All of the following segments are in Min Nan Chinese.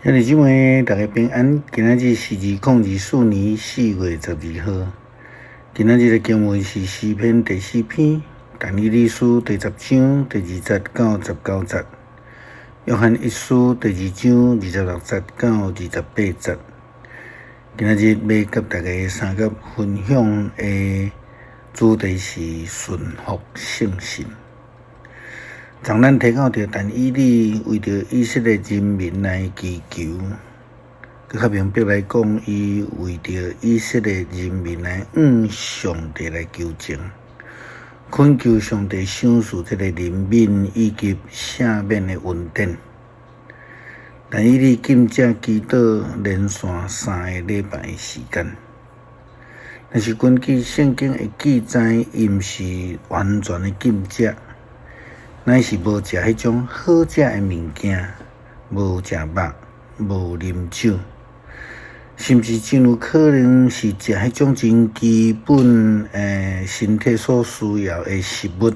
兄弟姊妹，大家平安。今仔日是2024年4月12號。今仔日的經文是詩篇第四篇，但以理書第十章第二節到十九節，約翰一書第二章26節到28節。今仔日欲佮大家相佮分享的主題是順服聖神。昨咱提到著但以理為著以色列人民來祈求，閣較明白來講，伊為著以色列人民來向上帝來求情，懇求上帝賞賜這個憐憫以及赦免的恩典。但以理禁食祈禱連續三个禮拜的時間，但是根據聖經的記載，伊毋是完全的禁食。乃是無食彼種好食的物件，無食肉，無啉酒，甚至真有可能是食彼種真基本身體所需要的食物，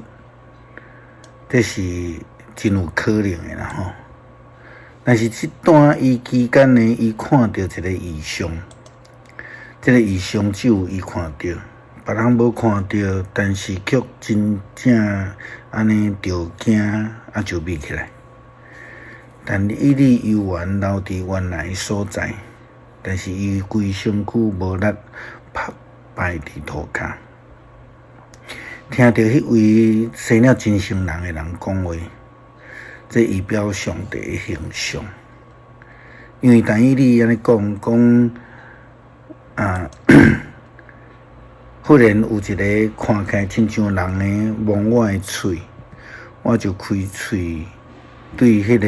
這是真有可能的啦吼。但是這段伊期間呢，伊看著一个異象，這个異象只有伊看著。別人無看著，但是卻真正按呢著驚啊，就覕起來。但以理猶原留佇原來所在，但是伊規身軀無力，趴拜佇塗跤。聽著彼位生了真成人的人講話，這預表上帝的形象。因為但以理按呢講講啊。忽然有一个看起來親像人的摸我的喙，我就開喙對彼个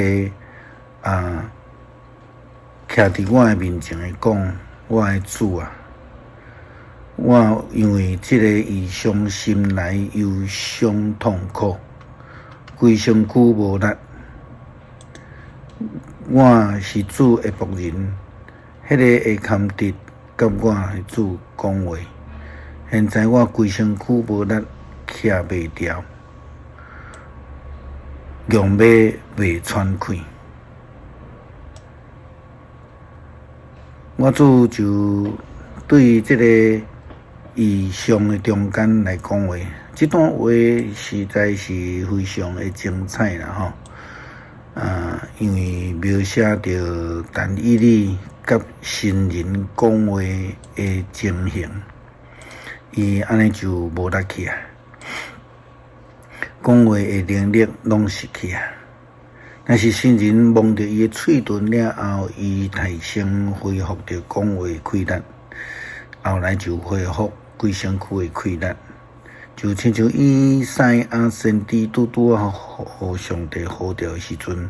徛佇我的面前的講：我的主啊，我因為這个異象心內憂傷痛苦，規身軀無力。我是主的僕人，彼个會堪得佮我的主講話。現在我規身軀無力，徛袂牢，強欲袂喘氣。我主就對這个異象的中間來講話，這段話實在是非常的精彩啦吼！啊，因為描寫著但以理佮神人講話的情形。伊按呢就無力去啊，講話的能力攏失去啊。但是神人摸著伊的喙唇了後，伊大聲恢復著講話氣力，後來就恢復規身軀的氣力，就親像以賽亞先知拄拄仔予上帝呼召的時陣，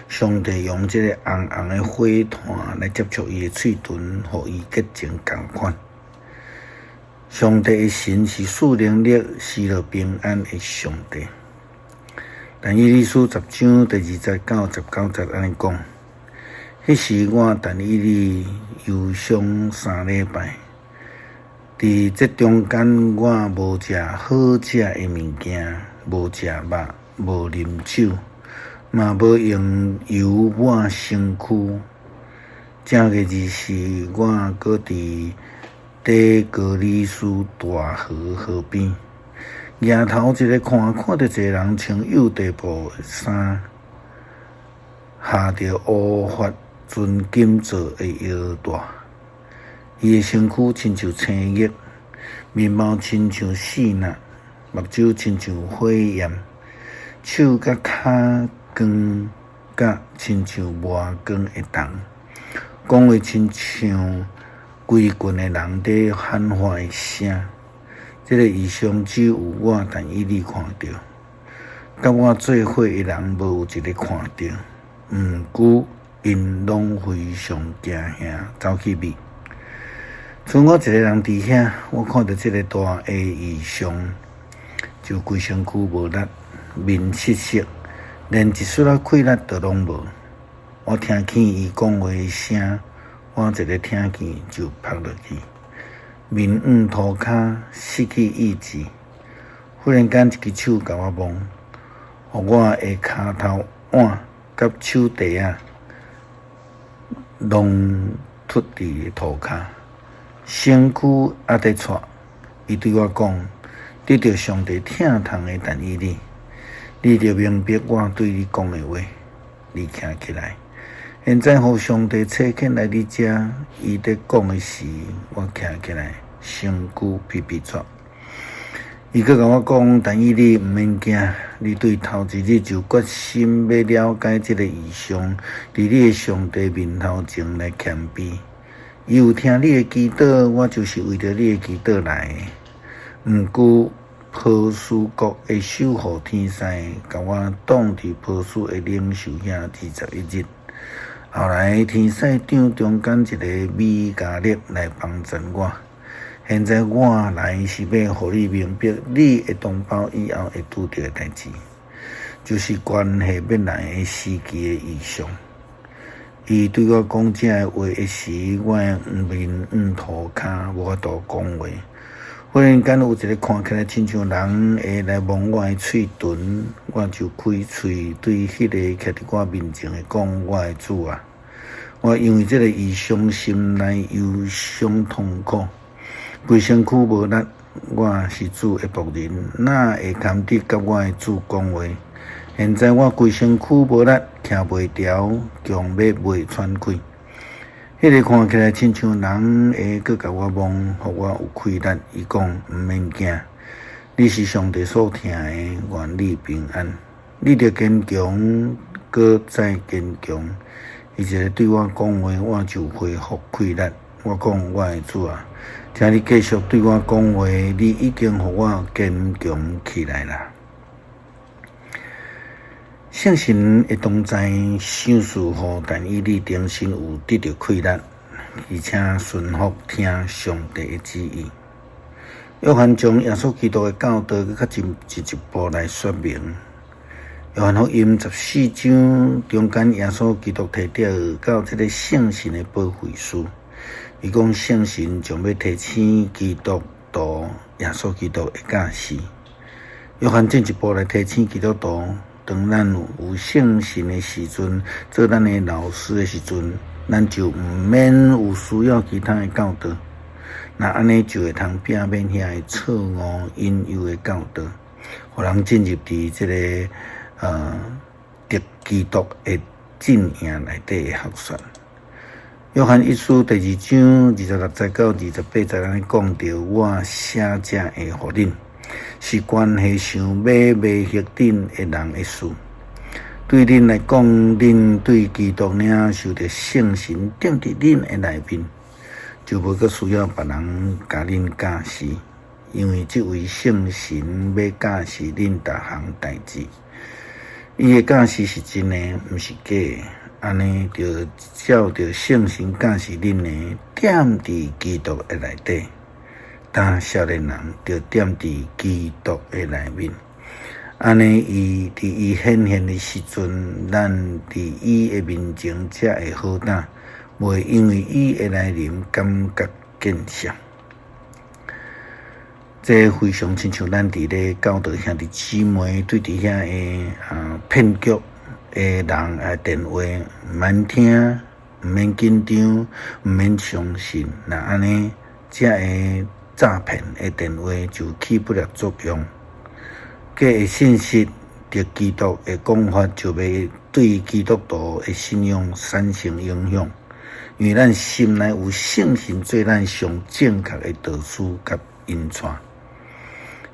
上帝用這個紅紅的火炭來接觸伊的喙唇，予伊潔淨仝款。上帝的神是賜能力、賜予平安的上帝。但以理書十章第二節到十九節按呢講：彼時我但以理憂傷三禮拜，佇這中間我無食好食的物件，無食肉，無啉酒，嘛無用油抹身軀。正月24，我閣佇底格里斯大河河邊，舉頭一个看，看著一個人穿幼地布衫，合著烏法純金做的腰帶。伊的身軀親像青玉，面貌親像爍爁，目睭親像火焰，手佮跤光甲親像磨光的銅，講話親像規群的人佇喊話的聲。這个異象只有我但以理看著，佮我做伙的人無有一个看著。毋過𪜶攏非常驚嚇，走去覕。賰我一个人佇遐，我看著這个大的異象，就規身軀無力，面失色，連一絲仔氣力都攏無。我聽見伊講話的聲。我一个聽見就趴落去，面向塗跤，失去意志。忽然間，一支手共我摸，予我的跤頭腕佮手蹄仔攏脫佇塗跤，身軀猶佇掣。伊對我講：得著上帝疼痛的但以理，你著明白我對你講的話。你徛起來，現在予上帝差遣來你遮。伊佇講的時，我徛起來，身軀皮皮掣。伊閣共我講：但以理，毋免驚，你對頭一日就決心欲了解這個異象，佇你的上帝面頭前來謙卑。伊有聽你的祈禱，我就是為著你的祈禱來的。毋過波斯國的守護天使，共我擋佇波斯的領袖遐21日。後來天使長中間一个米迦勒來幫贊我。現在我來是欲予你明白，你的同胞以後會拄著的代誌，就是關係欲來的時期的異象。伊對我講這个話的時，我的面向塗跤，無法度講話。忽然間有一个看起來親像人的來摸我的喙唇，我就開喙對彼个徛佇我面前的講：我的主啊，我因為這个異象心內憂傷痛苦，規身軀無力。我是主的僕人，哪會堪得佮我的主講話？現在我規身軀無力，徛袂牢，強欲袂喘氣。彼个看起來親像人的，閣共我摸，予我有氣力。伊講：毋免驚，你是上帝所疼的，願你平安。你著堅強，閣再堅強。伊一个對我講話，我就恢復氣力。我講：我的主啊，請你繼續對我講話，你已經予我堅強起來啦。聖神的同在，賞賜予但以理重新有得著氣力，而且順服聽上帝的旨意。約翰將耶穌基督的教導閣較進一步來說明。約翰福音14章中間，耶穌基督提著到這个聖神的保惠師，伊講聖神將欲提醒基督徒耶穌基督的教示。約翰進一步來提醒基督徒，當咱有聖神的時陣，做咱的老師的時陣，咱就毋免有需要其他的教導。若按呢就會通避免遐个錯誤引誘的教導，予人進入佇這个敵基督的陣營內底的學說。約翰一書第二章26節到28節，按呢講著我寫這个予恁，是關係想欲迷惑恁的人的事。對恁來講，恁對基督領受著聖神踮佇恁的內面，就無閣需要別人共恁教示，因為這位聖神欲教示恁逐項代誌。伊的教示是真的，毋是假的。按呢，就照著聖神教示恁的，踮佇基督的內底。當少年人就踮佇基督的內面。按呢，伊佇伊顯現的時陣，咱佇伊的面前才會好膽，袂因為伊的來臨感覺見笑。這非常親像咱佇咧教導兄弟姊妹對佇遐个騙局的人的電話，毋免聽，毋免緊張，毋免相信。若按呢，這个詐騙的電話就起不了作用。假的信息，敵基督的講法就欲對基督徒的信仰產生影響，因為咱心內有聖神做咱上正確的導師佮引帶。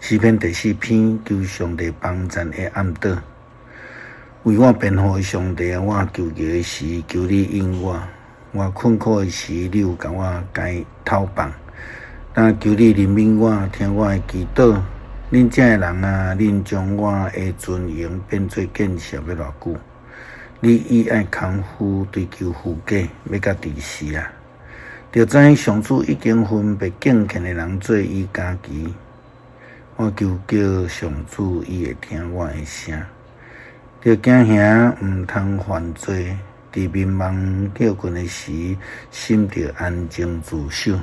詩篇第四篇求上帝幫贊的暗禱，為我辯護的上帝啊，我求告的時，求你應我；我困苦的時，你有共我解脫放。但求你憐憫我，聽我的祈禱。恁遮的人啊，恁將我的尊榮變做見笑欲偌久？你以愛空虛追求虛假，欲到佇時啊？著知上主已經分別敬虔的人做伊家己。我求告上主，伊會聽我的聲。著驚嚇，毋通犯罪。佇眠夢歇睏的時，心著安靜自守。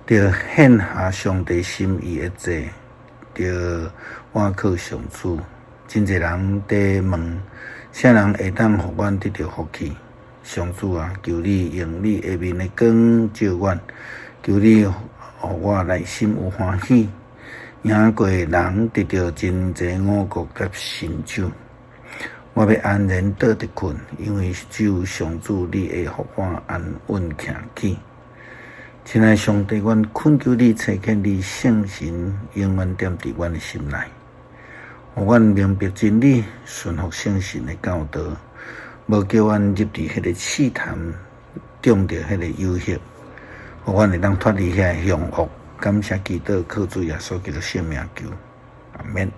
著獻下上帝心意的祭，著倚靠上主。真濟人佇問，啥人會當予阮得著福氣？上主啊，求你用你的面的光照阮，求你予我內心有歡喜，贏過人得著真濟五穀佮新酒。我欲安然倒佇睏，因為只有上主你會予我安穩徛起。親愛上帝，阮懇求你差遣你聖神，永遠踮佇阮的心內，予阮明白真理，順服聖神的教導，無叫阮入佇彼个試探，中著彼个誘惑，予阮會當脫離遐个凶惡。感謝基督，靠主耶穌基督聖名求，阿們。